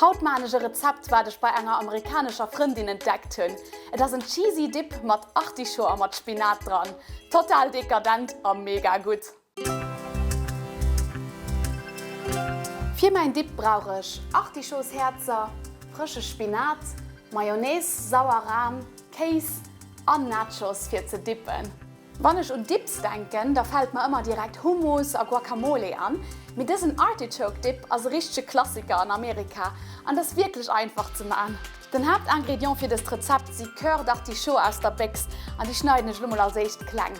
Haut maan ech e Rezept waat ech bei enger amerikanescher Frëndin entdeckt hunn. Et ass en cheesy Dip mat Artichaut a mat Spinat dran. Total dekadent a mega gutt. Fir mäin Dip brauch ech Artichautshäerzer, frësche Spinat, Mayonnaise, sauer Ram, Kéis an Nachos fir ze dippen. Wann ech un Dips denken, da fält mer ëmmer direkt Hummus a Guacamole an, mee dësen Artichoke Dip ass e richtege Klassiker an Amerika an ass wierklech einfach ze man. Den Haaptingrédient fir dëst Rezept si Coeur d'artichaut aus der Béchs an déi schneiden ech lo mol als éischt kleng.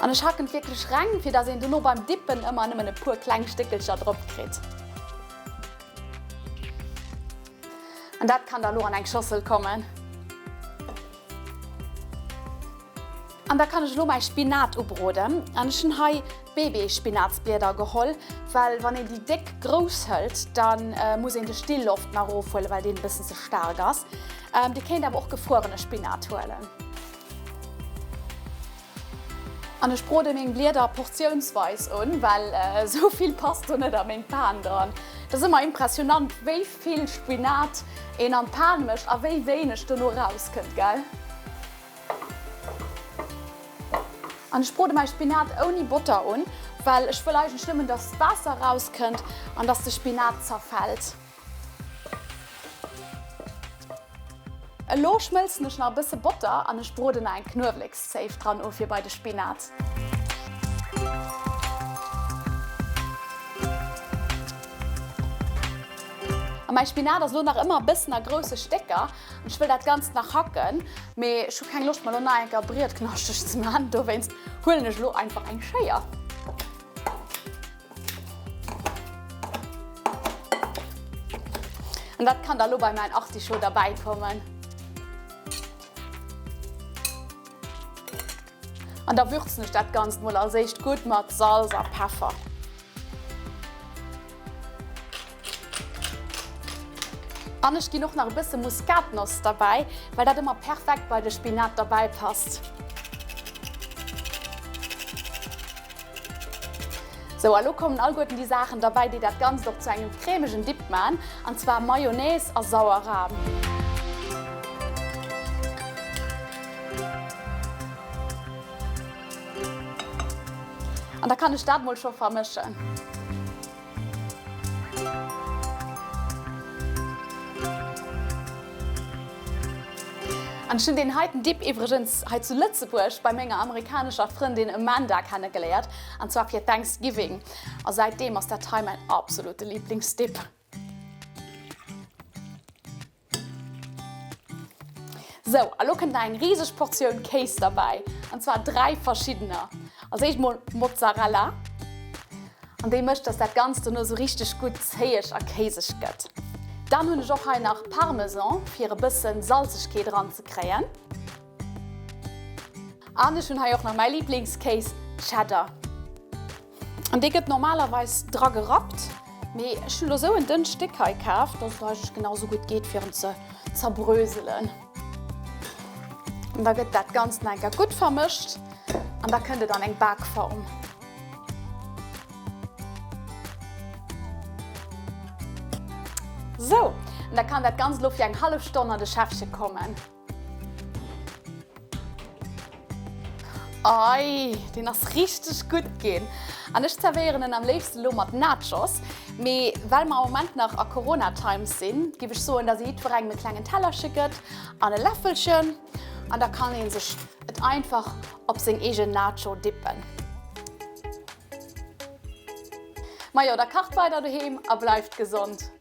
An ech hacken et wierklech reng, fir dass een dono beim Dippen ëmmer nëmmen e puer kleng Stéckelcher drop kritt. An dat kann da lo an eng Schossel kommen. An da kann ech lo mäi Spinat ubroden. An ech hunn hei Baby-Spinatsblieder geholl, well wann een déi déck grouss hëlt, da muss een de Still oft nach erofhuelen, well deen e bëssen ze staark ass. Dir kéint awer och gefruerene Spinat huelen. An ech brode meng Blieder portiounsweis un, well esou vill passt do net a meng Pan dran. Et ass ëmmer impressionant, wéi vill Spinat een an d'Pan mécht a wéi wéineg dono erauskënnt, gell? An ech brode mäi Spinat ouni Botter un, well ech wëll eigentlech nëmmen, dass d'Waasser erauskënnt an dass de Spinat zerfält. Elo schmëlzen ech nach e bësse Botter an ech broden nach eng Knuewlekszéif dran u fir bei de Spinat. A mäi Spinat ass elo nach ëmmer e bëssen a grousse Stécker an ech wëll dat Ganzt nach hacken, mee ech hu keng Loscht mer elo nach eng Kéier Briet knaschteg ze man, dowéinst huelen ech elo einfach eng Schéier. An dat kann da lo bei mäin Artichaut derbäi kommen. An da würzen ech dat Ganzt mol als éischt gutt mat Salz a Peffer. An ech ginn och nach e bësse Muskatnoss derbäi, well dat ëmmer perfekt bei de Spinat derbäi passt. Sou, a lo kommen allguerten déi Saachen derbäi, déi dat Ganzt och zu engem cremegen Dip man, an zwar Mayonnaise a sauer Ram. An da kann ech dat mol scho vermëschen. An ech hunn deen heiten Dip iwwregens hei zu Lëtzebuerg bei menger amerikanescher Frëndin Amanda kennegeléiert, an zwar fir Thanksgiving. A säitdeem ass dat hei mäin absolute Liblingsdip. Sou, a lo kënnt nach eng riseg Portioun Kéis derbäi, an zwar 3 verschiddener. Als éischt mol Mozzarella, an déi mécht, dass dat Ganzt dono sou richteg gutt zéieg a kéiseg gëtt. Dann hunn ech och hei nach Parmesan, fir e bëssen Salzegkeet eran ze kréien. An ech hunn hei och nach mäi Liblingskéis, Cheddar. An dee gëtt normalerweis dra gerappt, mee ech hunn elo sou en dënnt Stéck hei kaf, dass et eigentlech genau sou gutt geet fir en ze zerbröselen. An da gëtt dat Ganzt nach eng Kéier gutt vermëscht an da kënnt et an eng Bakform. Sou, an da kann dat Ganzt elo fir eng hallef Stonn an de Schäffche kommen. Ei, deen ass richteg gutt ginn. An ech zerwéieren en am léifsten elo mat Nachos. Mee well mer am Moment nach a Corona Times sinn, giff ech soen, dass ee jiddwerengem e klengen Tellerche gëtt an e Läffelchen. An da kann ee sech et einfach op seng eegen Nacho dippen. Majo, da kacht weider doheem a bleift gesond!